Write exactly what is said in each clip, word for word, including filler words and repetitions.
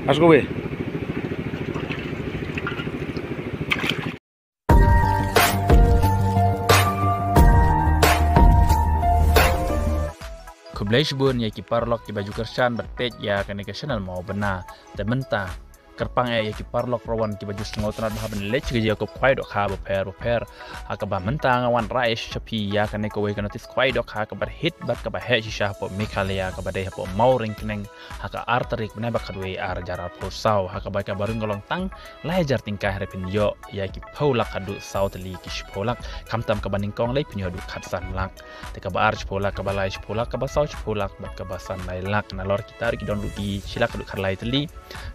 Let's go, weh. Khublei shibun ïa ki paralok kiba ju kyrshan bad peit ïa kane ka channel Mawbynna. Te mynta kyrpang eh ïa ki paralok rawan kiba ju sngewtynnat bha ban leit sha ka jingïakob khwai dohkha bapher bapher. Ha kaba mynta nga wanrah sha phi ïa kane kawei ka notice khwai dohkha kaba hit bad kaba heh shisha hapoh Meghalaya, kaba dei hapoh Mawryngkneng ha ka ar tarik bnai ba khatwei ar hajar arphew saw, ha kaba ka barim ka long tang lai hajar tyngka, hynrei phin ïoh ïa ki phew lak haduh saw tylli ki shiphew lak, khamtam kaba nyngkong lei phin ïoh haduh khatsan lak. Te kaba ar shiphew lak, kaba lai shiphew lak, kaba saw shiphew lak bad kaba san lai lak. Nalor kita ruh ki don ruh ki shi lak haduh khatlai tylli.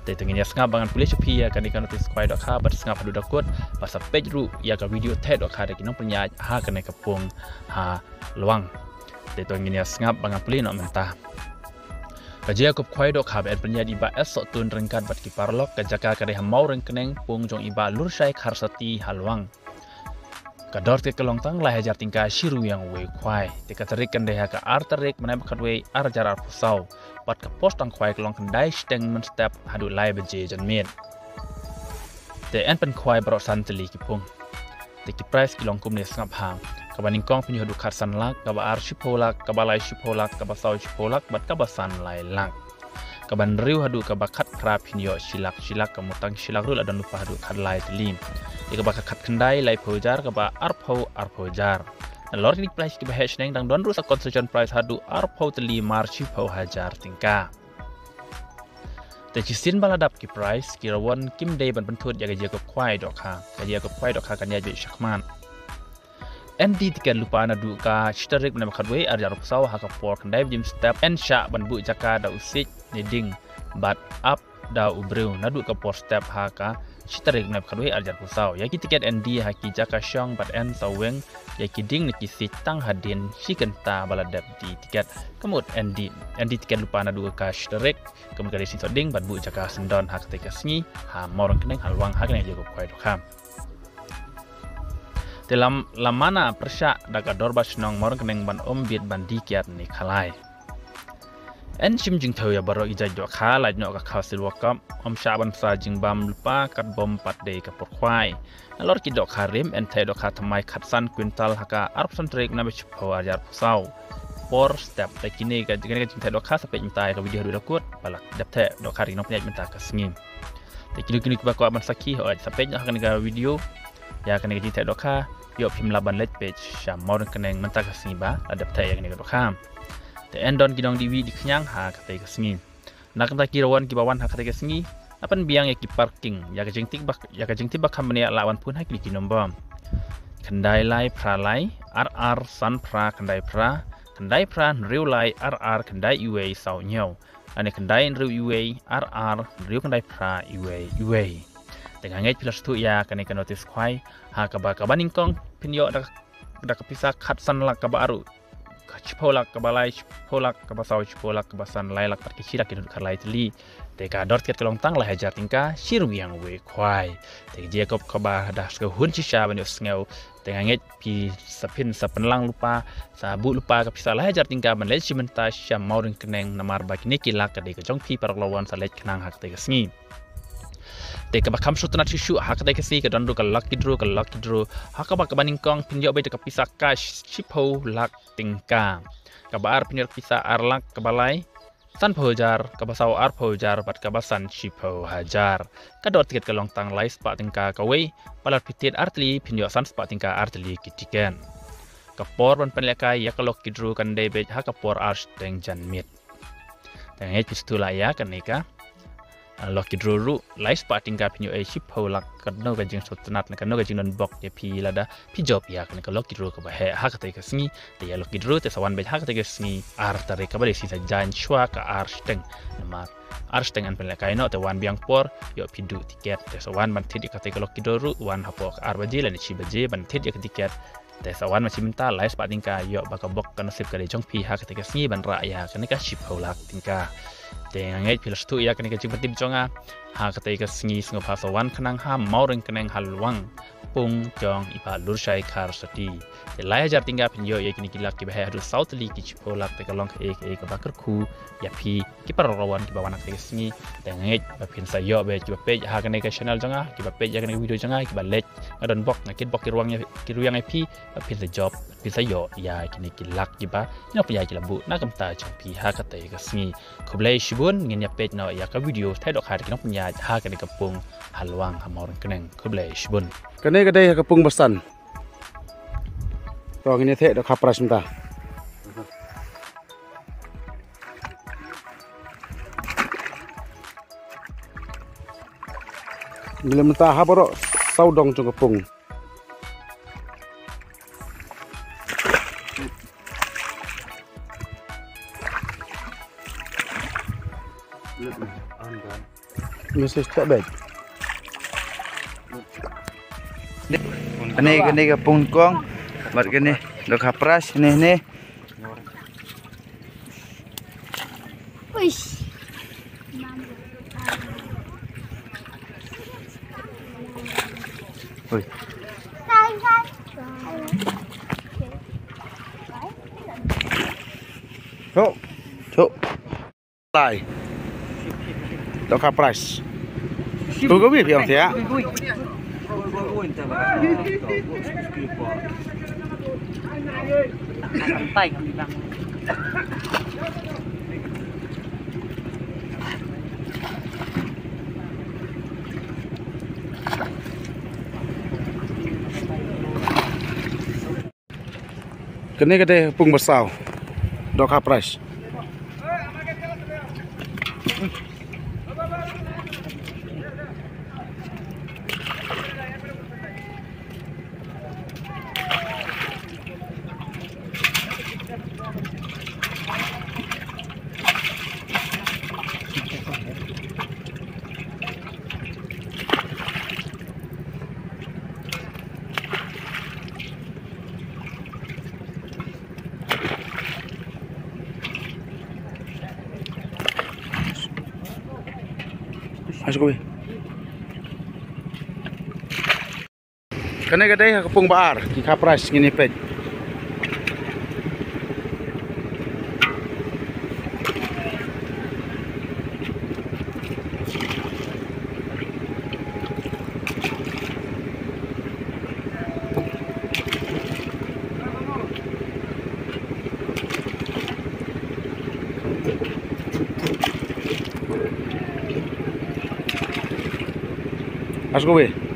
Te to ngin ïa sngap ba ngan pule sha phi ïa kane ka notice khwai dohkha bad sngap haduh da kut, bad sa peit ruh ïa ka video theh dohkha da ki nongpynïaid ha kane ka pung ha Lwang. Te to ngin ïa sngap ba ngan pule noh mynta. Ka jingïakob khwai dohkha ba yn pynïaid i Bah S Sohtun ryngkat bad ki paralok, ka jaka ka dei ha Mawryngkneng, pung jong i Bah Lurshai Kharsati ha Lwang. Ka dor tiket ka long tang lai hajar tyngka shi ryngwiang uwei u khwai. Te ka tarik kan dei ha ka ar tarik bnai ba khatwei ar hajar arphew saw. Bad ka por sdang khwai ka long khyndai shiteng mynstep haduh lai baje janmiet. Te yn pynkhwai baroh san tylli ki pung. Te ki prize ki long kumne, sngap ha. Kaba nyngkong phin ïoh haduh khatsan lak, kaba ar shiphew lak, kaba lai shiphew lak, kaba saw shiphew lak bad kaba san lai lak. Kaba hynriew haduh kaba khatphra phin ïoh shi lak shi lak, ka mut tang shi lak ruh la don lypa haduh khatlai tylli. Ïa kaba khatkhyndai laiphew hajar, kaba arphew arphew hajar. Nalor kine ki prize kiba heh shnong dang don ruh sa consolation prize haduh arphew tylli mar shiphew hajar tyngka. Te shisien ba la dap ki prize, ki rawon kim dei ban pynthut ïa ka jingïakob khwai dohkha. Ka jingïakob khwai dohkha kan ïaid beit shakhmat. Yn die tiket lypa naduh ka shi tarik bnai ba khatwei ar hajar arphew saw ha ka por khyndai baje mynstep, yn shah ban buh jaka da u siej ne ding bad ap da u briew naduh ka por step ha ka shi tarik bnai ba khatwei ar hajar arphew saw. Ïa ki tiket yn die ha ki jaka shong bad yn sa weng ïa ki ding ne ki siej tang hadien shi kynta ba la dep die tiket. Ka mut yn die, yn die tiket lypa naduh ka shi tarik, ka mut ka dei shisha ding bad buh jaka syndon ha katei ka sngi ha Mawryngkneng ha Lwang ha kane ka jingïakob khwai dohkha. Te la, la mana pyrshah da ka dorbar shnong Mawryngkneng ban ym bit ban die kiad ne khalai. Yn shim jingthew ïa baroh ki jait dohkha, lait noh ka Khasi World Cup, ym shah ban sa jingbam lypa katba ym pat dei ka por khwai. Nalor ki dohkha rim, yn theh dohkha thymmai khatsan kwintal ha ka arphew san tarik bnai ba shiphew ar hajar arphew saw. Por step, te kine ka, kine ka jingtheh dohkha sa peit mynta ïa ka video haduh da kut ba la dep theh dohkha da ki nongpynïaid mynta ka sngi. Te kino kino kiba kwah ban sakhi, hooid, sa peit noh ha kane ka video ïa kane ka jingtheh dohkha. Ïoh phim lah ban leit peit sha Mawryngkneng mynta ka sngi ba la dep theh ïa kane ka dohkha. Te yn don ki nongdie wieh die khñiang ha katei ka sngi. Na ka bynta ki rawon kiba wan ha katei ka sngi, la pynbiang ïa ki parking, ïa ka jingtip ba, ïa ka jingtip ba kham bniah lah wan phone ha kine ki nombor: khyndai lai phra lai, ar ar san phra khyndai phra, khyndai phra hynriew lai, ar ar khyndai uwei saw hynñiew, lane khyndai hynriew uwei, ar ar hynriew khyndai phra uwei uwei. Te nga ngeit phi la sngewthuh ïa kane ka notice khwai, ha kaba, kaba nyngkong phin ïoh da, da ka pisa khatsan lak, kaba ar shiphew lak, kaba lai shiphew lak, kaba saw shiphew lak, kaba san lai lak, bad ki shi lak ki don khatlai tylli. Te ka dor tiket ka long tang lai hajar tyngka shi ryngwiang uwei u khwai. Te ka jingïakob kaba da sngewhun shisha ban ïohsngew. Te nga ngeit phi sa phin sa pynlang lypa, sa buh lypa ka pisa lai hajar tyngka ban leit shi mynta sha Mawryngkneng, namar ba kine ki lak ka dei ka jong phi paralok, la wan sa leit khnang ha katei ka sngi. Te kaba kham sngewtynnat shuh shuh ha katei ka sngi ka don ruh ka lucky draw, ka lucky draw ha kaba, kaba nyngkong phin ïoh beit da ka pisa cash shiphew lak tyngka. Kaba ar phin ïoh da ka pisa ar lak, kaba lai sanphew hajar, kaba saw arphew hajar bad kaba san shiphew hajar. Ka dor tiket ka long tang lai spah tyngka kawei. Palat phi thied ar tylli phin ïoh san spah tyngka ar tylli ki tiket. Ka por ban pynlehkai ïa ka lucky draw kan dei beit ha ka por ar shiteng janmiet. Te nga ngeit phi sngewthuh la ïa kane ka, ah, lucky draw ruh, lai spah tyngka phin ïoh ei shiphew lak. Kano ka jingsngewtynnat ne kano ka jingdon bok ïa phi lada phi jop ïa kane ka lucky draw kaba heh ha katei ka sngi. Te ïa lucky draw te sa wan beit ha katei ka sngi ar tarik, kaba dei sngi Saitjaiñ shuwa ka ar shiteng. Namar ar shiteng yn pynlehkai noh, te wan biang por ïoh phi duh tiket. Te sa wan ban thied ïa katei ka lucky draw ruh, wan hapoh ka ar baje lane shi baje ban thied ïa ka tiket. Te sa wan ma shi mynta, lai spah tyngka, ïoh ba ka bok ka nasib ka dei jong phi ha katei ka sngi ban rah ïa kane ka shiphew lak tyngka. Te nga ngeit phi la sngewthuh ïa kane ka jingpyntip jong nga. Ha katei ka sngi sngewbha sa wan khnang ha Mawryngkneng ha Lwang Pung jong i Bah Lurshai Kharsati. Te lai hajar tyngka phin ïoh ïa kine ki lak kiba heh haduh saw tylli ki shiphew lak, te ka long kaei kaei kaba kyrkhu ïa phi ki para wan kiba wan ha katei ka sngi. Te nga ngeit ba phin sa ïoh beit kiba peit ha kane ka channel jong nga, kiba peit ïa kane ka video jong nga, kiba leit, nga don bok, nga kit bok ki ruang ïa, ki rwiang ïa phi, ba phin sa jop, phin sa ïoh ïa kine ki lak kiba ñiewpynïaid ki la buh na ka bynta jong phi ha katei ka sngi. Khublei shibun, ngin ïa peit noh ïa ka video theh dohkha ki nongpynïaid ha kane ka pung ha Lwang ha Mawryngkneng. Khublei shibun. Kane ka dei ha ka pung ba san. To ngin ïa theh dohkha prize mynta. Ngi la mynta ha baroh saw dong jong ka pung. Message tak baik. Kane, kane ka pung kong. Bad kane dohkha prize, kane, kane. Uish. Ui. Chok. Chok. Lai. Dohkha prize. Tu ko bi biang thiah. Kane ka dei pung ba saw. Dohkha prize. Kane ka dei ha ka pung ba ar, ki kha prize ngin ïa peit. Asko be.